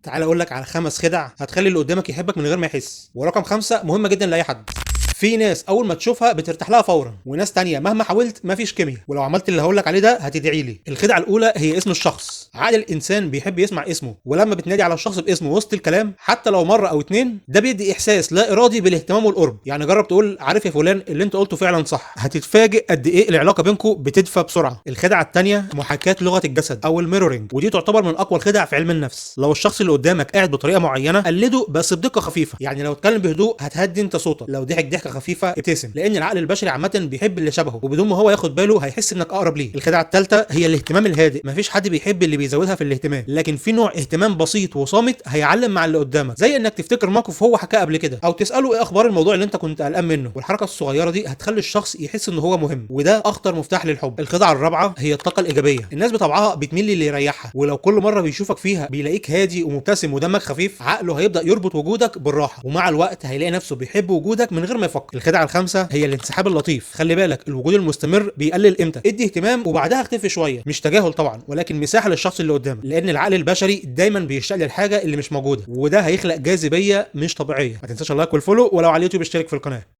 تعال اقول لك على 5 خدع هتخلي اللي قدامك يحبك من غير ما يحس. ورقم 5 مهمة جدا لاي حد. في ناس اول ما تشوفها بترتاح لها فورا، وناس تانية مهما حاولت مفيش كيمياء، ولو عملت اللي هقول لك عليه ده هتدعي لي. الخدعه الاولى هي اسم الشخص. عقل الانسان بيحب يسمع اسمه، ولما بتنادي على الشخص باسمه وسط الكلام حتى لو مرة او اتنين، ده بيدي احساس لا ارادي بالاهتمام والقرب. يعني جرب تقول عارف يا فلان اللي انت قلته فعلا صح، هتتفاجئ قد ايه العلاقة بينكم بتدفى بسرعة. الخدعه الثانية محاكاة لغة الجسد او ال mirroring، ودي تعتبر من اقوى الخدع في علم النفس. لو الشخص اللي قدامك قاعد بطريقة معينة قلده بس بدقة خفيفة، يعني لو اتكلم بهدوء هتهدي انت صوتك، لو ضحك ضحكه خفيفة ابتسم، لان العقل البشري عامة بيحب اللي شبهه، وبدون ما هو ياخد باله هيحس انك اقرب ليه. الخدعه الثالثة هي الاهتمام الهادئ. مفيش حد بيحب اللي بيزودها في الاهتمام، لكن في نوع اهتمام بسيط وصامت هيعلم مع اللي قدامك، زي انك تفتكر موقف هو حكاه قبل كده، او تساله ايه اخبار الموضوع اللي انت كنت قلقان منه. والحركة الصغيرة دي هتخلي الشخص يحس ان هو مهم، وده اخطر مفتاح للحب. الخدعه الرابعة هي الطاقة الايجابية. الناس بطبعها بتميل للي يريحها، ولو كل مرة بيشوفك فيها بيلاقيك هادي ومبتسم ودمك خفيف، عقله هيبدا يربط وجودك بالراحة، ومع الوقت هيلاقي نفسه بيحب وجودك من غير ما يفكر. الخدعه الخامسة هي الانسحاب اللطيف. خلي بالك الوجود المستمر بيقلل قيمتك، ادي اهتمام وبعدها اختفي شوية، مش تجاهل طبعا، ولكن مساحة للشخص اللي قدامك، لان العقل البشري دايما بيشتاق للحاجة اللي مش موجودة، وده هيخلق جاذبية مش طبيعية. ما تنساش ال like وال follow، ولو على اليوتيوب اشترك في القناة.